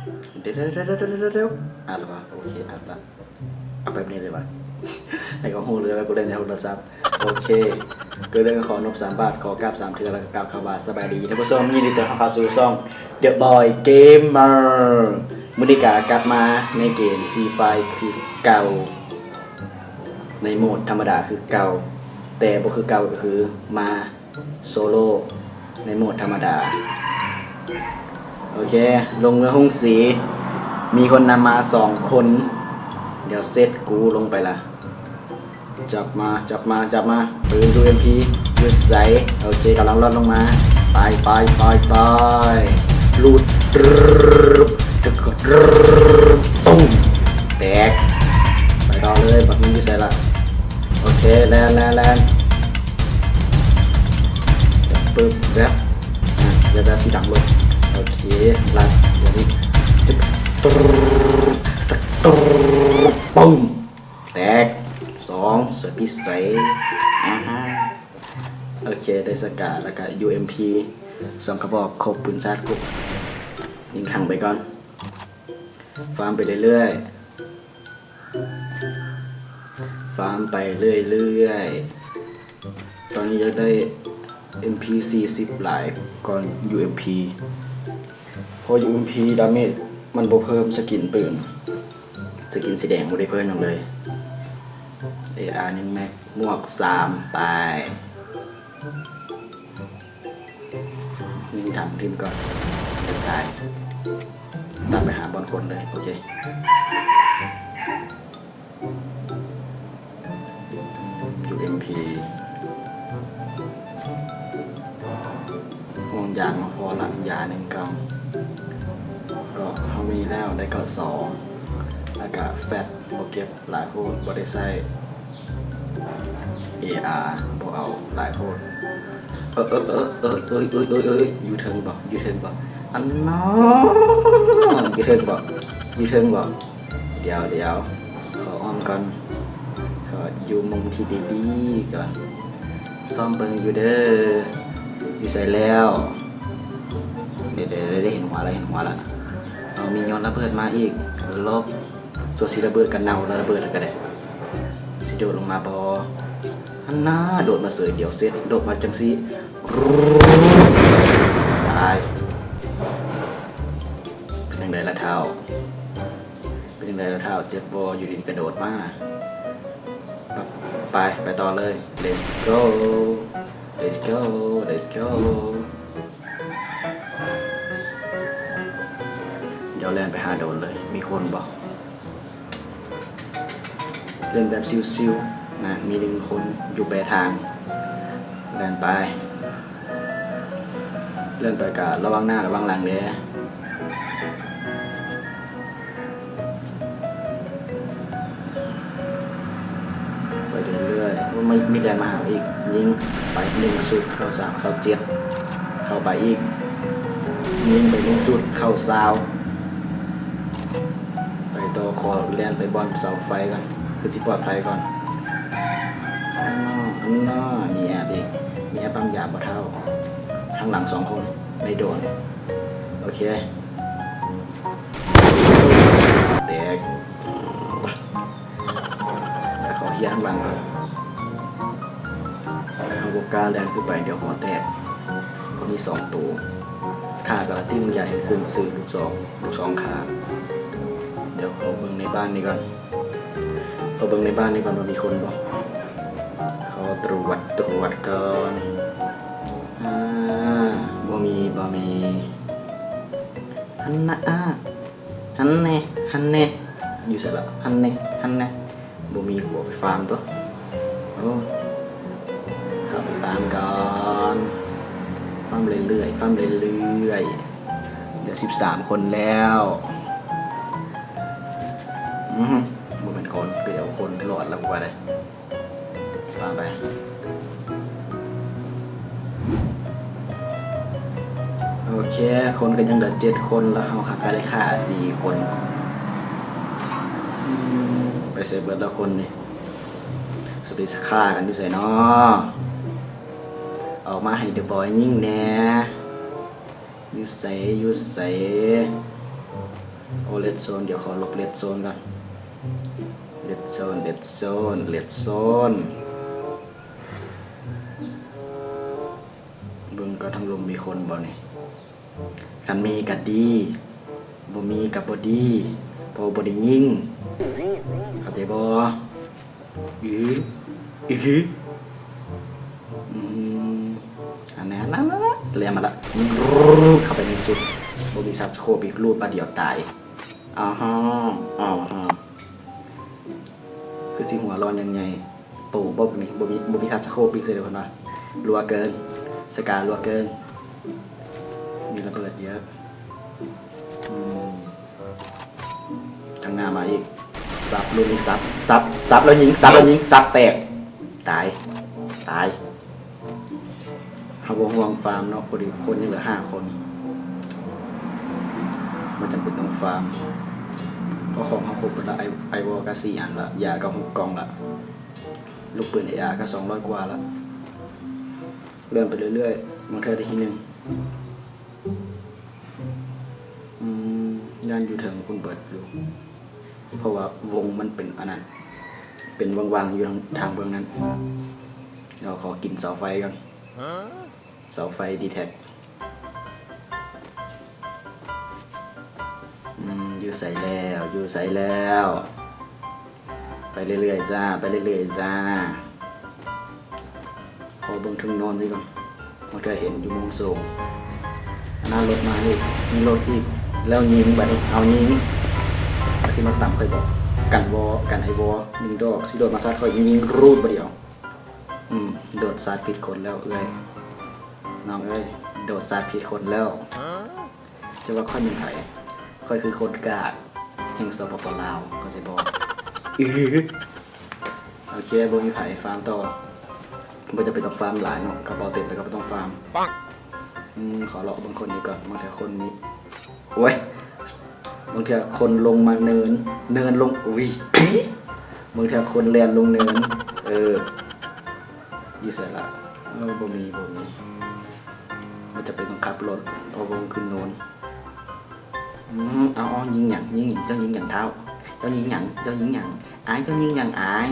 ດຽວໆໆໆໆ ອັດລະວະ? ໂອເຄ ອັດລະ. ເອົາແບບນີ້ເລີຍວະ ໃຫ້ເຂົາຮູ້ເລີຍວ່າກູເຫຼັ້ນໃນໂທລະສັບ. ໂອເຄ ເກີດເລື່ອງກໍຂໍນົບສາມບາດ ຂໍກາບສາມເທື່ອ ແລ້ວກໍກ່າວຄຳວ່າສະບາຍດີ. ທ່ານຜູ້ຊົມ ຍິນດີຕ້ອນຮັບເຂົ້າສູ່ຊ່ອງ The Boy Gamer. ມື້ນີ້ກໍກັບມາໃນເກມ Free Fire ຄືເກົ່າ ໃນໂໝດທຳມະດາຄືເກົ່າ ແຕ່ບໍ່ຄືເກົ່າກໍຄືມາ ໂຊໂລໃນໂໝດທຳມະດາ. ໂອເຄ ລົງເມືອງຮຸງສີ ມີຄົນນຳມາສອງຄົນ. ດຽວເຊັດກູລົງໄປລະ. ຈັບມາ ຈັບມາ ຈັບມາ. ປືນ ຢູເອັມພີ ຢູ່ໃສ? ໂອເຄ ກຳລັງລ່ອນລົງມາ. ໄປ ໄປ ໄປ ໄປ. ຫຼຸດ ຕຶກ ຕຶກ ຕຸ້ມ ແຕກ. ໄປຕໍ່ເລີຍ. ບັກມັນຢູ່ໃສລະ? ໂອເຄ ແລ່ນ ແລ່ນ ແລ່ນ. ປຶບ ແວັບ ອາ ແວບໆ ທີ່ດັງລົງ. ໂອເຄ ລັດ ດຽວນີ້ ຕຶກ ຕຶກ ຕຶກ ປຶ້ມ ແຕກ ສອງ ສວຍພິເສດ. ອາຮະ ໂອເຄ ໄດ້ສະກາ ແລ້ວກະ ຢູເອັມພີ ສອງກະບອກ ຄົບ ປືນຊາດຄົບ. ຍິງຖັງໄປກ່ອນ ຟາມໄປເລື້ອຍໆ. ຟາມໄປເລື້ອຍໆ. ຕອນນີ້ຢາກໄດ້ເອັມພີສີ່ສິບຫຼາຍກ່ອນຢູເອັມພີ ເພາະຢູເອັມພີດາເມດມັນບໍ່ເພີ່ມ. ສະກິນປືນ ສະກິນສີແດງບໍ່ໄດ້ເພີ່ມຫຍັງເລີຍ. ເອອາ ໜຶ່ງແມັກ ໝວກສາມ ໄປ. ຍິງຖັງຖິ້ມກ່ອນ ດຽວຕາຍ. ຕັດໄປຫາບ່ອນຄົນເລີຍ. ໂອເຄ ຢູເອັມພີ ຫ່ວງຢາງມາພໍລະ ຢາໜຶ່ງກ່ອງ ເກາະເຮົາມີແລ້ວ ໄດ້ເກາະສອງ ແລ້ວກະແຟັດ ບໍ່ເກັບຫຼາຍໂພດ ບໍ່ໄດ້ໃຊ້. ເອອາ ບໍ່ເອົາຫຼາຍໂພດ. ເອີ ເອີ ເອີ ເອີ ຢູ່ເທິງບໍ່? ຢູ່ເທິງບໍ່? ອັນນາ ຢູ່ເທິງບໍ່? ຢູ່ເທິງບໍ່? ດຽວ ດຽວ ຂໍອ້ອມກ່ອນ ຂໍຢູ່ມຸມທີ່ດີໆກ່ອນ. ຊອມເບິ່ງຢູ່ເດີ ຢູ່ໃສແລ້ວ? ເດ ເດ ເດ ເດ ເຫັນຫົວລະ ເຫັນຫົວລະ. ເອົາ ມີໂຍນລະເບີດມາອີກ ຫຼົບ. ສ່ວນຊິລະເບີດກໍເນົ່າລະ ລະເບີດແລ້ວກໍໄດ້. ຊິໂດດລົງມາບໍ່? ຫັ້ນນາ ໂດດມາເສີຍ. ດຽວເຊັດ ໂດດມາຈັ່ງຊີ້ ຕາຍ. ເປັນຈັ່ງໃດລະທ້າວ? ເປັນຈັ່ງໃດລະທ້າວ? ເຈັບບໍ່? ຢູ່ດີໆກະໂດດມາ. ໄປ ໄປຕໍ່ເລີຍ. Let's go Let's go Let's go. ດຽວແລ່ນໄປຫາໂດຣນເລີຍ. ມີຄົນບໍ່? ເລ່ນແບບຊິວໆ ນະ ມີໜຶ່ງຄົນຢູ່ປາຍທາງ. ແລ່ນໄປ ແລ່ນໄປກະລະວັງໜ້າລະວັງຫຼັງແດ່. ໄປເລື້ອຍໆ ໂອ້ ມີ ມີແລ່ນມາຫາອີກ. ຍິງໄປໜຶ່ງຊຸດ ເຂົ້າສາມ ເຂົ້າເຈັດ. ເຂົ້າໄປອີກ ຍິງໄປໜຶ່ງຊຸດ ເຂົ້າຊາວ. ໄປຕໍ່ ຂໍແລ່ນໄປບ່ອນເສົາໄຟກ່ອນ ຄືຊິປອດໄພກ່ອນ. ອັນນາ ອັນນາ ມີແອບອີກ. ມີແອບປ້ຳຢາບໍ່ເຖົ້າ? ທາງຫຼັງສອງຄົນ ໃນໂດຣນ. ໂອເຄ ແຕກ. ດຽວຂໍເຄຍທາງຫຼັງກ່ອນ. ເຮົາບໍ່ກ້າແລ່ນຂຶ້ນໄປ ດຽວຫົວແຕກ. ເພາະມີສອງໂຕ. ຂ້າກະຕິງຢາກເຫັນຂຶ້ນຊື່ລູກສອງ ລູກສອງຂ້າ. ດຽວຂໍເບິ່ງໃນບ້ານນີ້ກ່ອນ. ຂໍເບິ່ງໃນບ້ານນີ້ກ່ອນວ່າມີຄົນບໍ່. ຂໍຕຣວດ ຕຣວດກ່ອນ. ອາ ບໍ່ມີ ບໍ່ມີ. ຫັ້ນນະ ອາ ຫັ້ນແນ່ ຫັ້ນແນ່. ຢູ່ໃສລະ? ຫັ້ນແນ່ ຫັ້ນແນ່. ບໍ່ມີ ບໍ່ໄປຟາມຕົວະ. ໂອ້ ເຂົ້າໄປຟາມກ່ອນ. ຟາມເລື້ອຍໆ ຟາມເລື້ອຍໆ. ເຫຼືອສິບສາມຄົນແລ້ວ. ອື ບໍ່ແມ່ນຄົນ ຄືດຽວຄົນຫຼອດແລ້ວກວ່າເດ້. ວ່າໄປ. ໂອເຄ ຄົນກໍຍັງເຫຼືອເຈັດຄົນ ແລ້ວເຮົາຫາກະໄດ້ຂ້າສີ່ຄົນ. ອືມ ໄປໃສເບິດລະຄົນນີ້? ສະໄປຂ້າກັນຢູ່ໃສນໍ? ອອກມາໃຫ້ເດີບອຍຍິງແດ່. ຢູ່ໃສ? ຢູ່ໃສ? ເລດໂຊນ ດຽວຂໍລົບເລດໂຊນກ່ອນ. ເລດໂຊນ ເລດໂຊນ ເລດໂຊນ ເບິ່ງກ່ອນ ທາງລຸ່ມມີຄົນບໍ່ນີ້? ຄັນມີກໍດີ ບໍ່ມີກໍບໍ່ດີ ເພາະບໍ່ໄດ້ຍິງ ເຂົ້າໃຈບໍ່? ອື ອື ອື ອັນນັ້ນ ນັ້ນ ນັ້ນ ແລ່ນມາລະ ເຂົ້າໄປໃນສຸດ ບໍ່ມີສະໂຄບອີກ ລູດບາດດຽວຕາຍ. ອາຮະ ອາຮະ ຄືຊິຫົວຮ້ອນຢ່າງໃຫຍ່. ໂຕບໍ່ມີ ບໍ່ມີ ບໍ່ມີທັດສະໂຄບອີກເລີຍ ເພິ່ນວ່າ ຮົ່ວເກີນ ສະກາຮົ່ວເກີນ ມີລະເບີດເຍອະ. ອືມ ທາງໜ້າມາອີກ ສັບ ລູກນີ້ສັບ ສັບ ສັບແລ້ວຍິງ ສັບແລ້ວຍິງ ສັບແຕກ ຕາຍ ຕາຍ. ເຮົາບໍ່ຫ່ວງຟາມເນາະ ພໍດີຄົນຍັງເຫຼືອຫ້າຄົນ ບໍ່ຈຳເປັນຕ້ອງຟາມ ເພາະຂອງເຮົາຄົບເບິດລະ ໄອ ໄອວໍກະສີ່ອັນລະ ຢາກະຫົກກ່ອງລະ ລູກປືນເອອາກະສອງຮ້ອຍກວ່າລະ ເລື່ອນໄປເລື້ອຍໆ ບາງເທື່ອໄດ້ທີໜຶ່ງ. ອືມ ຢ້ານຢູ່ເທິງພຸ້ນເບິດຢູ່ ເພາະວ່າວົງມັນເປັນອັນນັ້ນ ເປັນຫວ່າງໆ ຢູ່ທາງ ທາງເບື້ອງນັ້ນ. ດຽວຂໍກິນເສົາໄຟກ່ອນ ເສົາໄຟດີແທັກ. ອືມ ຢູ່ໃສແລ້ວ ຢູ່ໃສແລ້ວ? ໄປເລື້ອຍໆ ຈ້າ ໄປເລື້ອຍໆ ຈ້າ. ຂໍເບິ່ງເທິງນອນນີ້ກ່ອນ ບາງເທື່ອເຫັນຢູ່ມຸມສູງ. ອັນນັ້ນລົດມາອີກ ມີລົດອີກ ແລ້ວຍິງ ບາດນີ້ເອົາຍິງ ມັນຊິມາຕຳຂ້ອຍບໍ່? ກັນວໍ ກັນໄອວໍ ຍິງດອກ ຊິໂດດມາຊາດຂ້ອຍ ຍິງຮູດບາດດຽວ. ອືມ ໂດດຊາດຜິດຄົນແລ້ວເອື້ອຍ ນ້ອງເອີຍ ໂດດຊາດຜິດຄົນແລ້ວ. ຈະວ່າຂ້ອຍແມ່ນໃຜ? ຂ້ອຍຄືຄົນກາກແຫ່ງ ສປປ ລາວ ເຂົ້າໃຈບໍ່? ອື ໂອເຄ ບໍ່ມີໃຜ ຟາມຕໍ່ ບໍ່ຈຳເປັນຕ້ອງຟາມຫຼາຍເນາະ ກະເປົາເຕັມແລ້ວກະບໍ່ຕ້ອງຟາມ. ອືມ ຂໍເລາະເບິ່ງຄົນນີ້ກ່ອນ ບາງເທື່ອຄົນນີ້ ໂອ້ຍ ບາງເທື່ອຄົນລົງມາເນີນ ເນີນລົງ ອຸ້ຍ ບາງເທື່ອຄົນແລ່ນລົງເນີນ. ເອີ ຢູ່ໃສລະ? ເອີ ບໍ່ມີ ບໍ່ມີ ບໍ່ຈຳເປັນຕ້ອງຂັບລົດ ເພາະວ່າວງຂຶ້ນໂນນ. ອືມ ເອົາໆ ຍິງຫຍັງ ຍິງຫຍັງ ເຈົ້າຍິງຫຍັງທ້າວ? ເຈົ້າຍິງຫຍັງ ເຈົ້າຍິງຫຍັງ? ອ້າຍ ເຈົ້າຍິງຫຍັງອ້າຍ?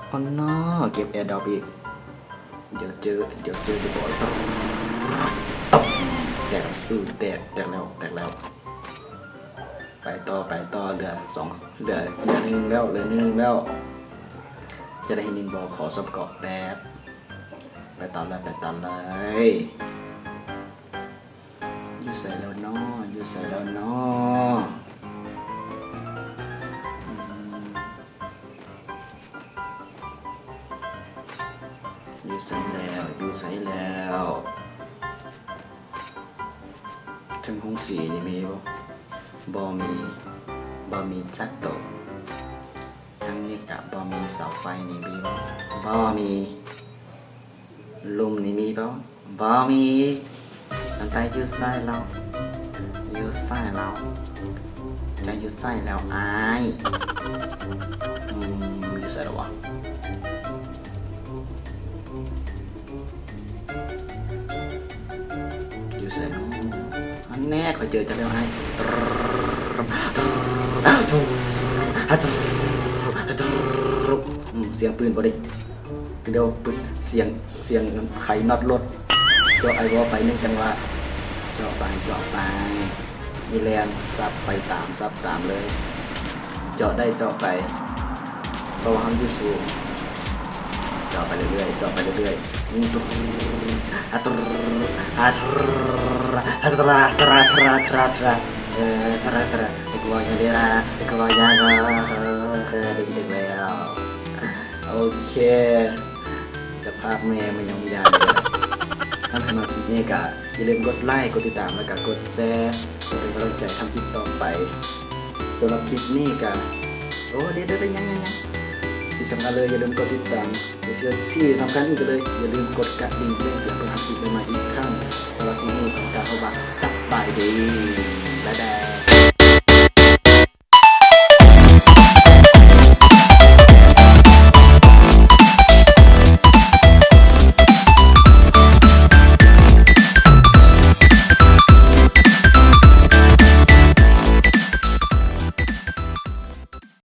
ໂອ້ ນອ ເກັບແອດຣອບອີກ. ດຽວເຈີ ດຽວເຈີ ດຽວບອກ. ຕອບ ແຕກ ອື ແຕກ ແຕກແລ້ວ ແຕກແລ້ວ. ໄປຕໍ່ ໄປຕໍ່ ເຫຼືອສອງ ເຫຼືອ ເຫຼືອໜຶ່ງແລ້ວ ເຫຼືອໜຶ່ງແລ້ວ. ຈະໄດ້ເຫັນໜຶ່ງບໍ່? ຂໍສົມເກາະແປັບ. ໄປຕໍ່ເລີຍ ໄປຕໍ່ເລີຍ. ຢູ່ໃສແລ້ວນໍ? ຢູ່ໃສແລ້ວນໍ? ອືມ ຢູ່ໃສແລ້ວ? ຢູ່ໃສແລ້ວ? ເທິງໂຮງສີນີ້ມີບໍ່? ບໍ່ມີ ບໍ່ມີຈັກໂຕ. ທາງນີ້ກະບໍ່ມີ ເສົາໄຟນີ້ມີບໍ່? ບໍ່ມີ. ລຸ່ມນີ້ມີບໍ່? ບໍ່ມີ. ອັນໃດຢູ່ໃສແລ້ວ? ຢູ່ໃສແລ້ວ? ເຈົ້າຢູ່ໃສແລ້ວອ້າຍ? ອືມ ຢູ່ໃສແລ້ວວະ? ຢູ່ໃສເນາະ? ອັນແນ່ ຂ້ອຍເຈີເຈົ້າແລ້ວອ້າຍ. ອືມ ສຽງປືນບໍ່ໄດ້ ດຽວປຶດ ສຽງ ສຽງໄຂນັອດລົດ. ເຈາະໄອວໍໄປໜຶ່ງຈັງຫວະ ເຈາະໄປ ເຈາະໄປ ມີແລ່ນ ສັບໄປຕາມ ສັບຕາມເລີຍ. ເຈາະໄດ້ເຈາະໄປ ເພາະວ່າເຮົາຢູ່ສູງ. ເຈາະໄປເລື້ອຍໆ ເຈາະໄປເລື້ອຍໆ. ອາຕຣ ອາຕຣ ອາຕຣ ຕຣ ຕຣ ຕຣ ຕຣ ເອີ ຕຣ ຕຣ ເອີ ເອີ ໄດ້ຍິນແລ້ວ. ໂອເຄ ຈະພາກແມ່ມາຍັງບໍ່ຢາກເລີຍ. ຄັນໃຜມັກຄລິບນີ້ກະຢ່າລືມກົດໄລ ກົດຕິດຕາມ ແລ້ວກະກົດແຊ ເພື່ອເປັນກຳລັງໃຈທຳຄລິບຕໍ່ໄປ. ສຳລັບຄລິບນີ້ກະ ໂອ້ ດຽວໆ ຍັງໆ ທີ່ສຳຄັນເລີຍ ຢ່າລືມກົດຕິດຕາມ ທີ່ສຳຄັນອີກເລີຍ ຢ່າລືມກົດກະດິ່ງແຈ້ງເຕືອນເພື່ອຮັບຄລິບໃໝ່ໆອີກຄັ້ງ. ສຳລັບຄລິບນີ້ຂໍກ່າວຄຳວ່າສະບາຍດີ.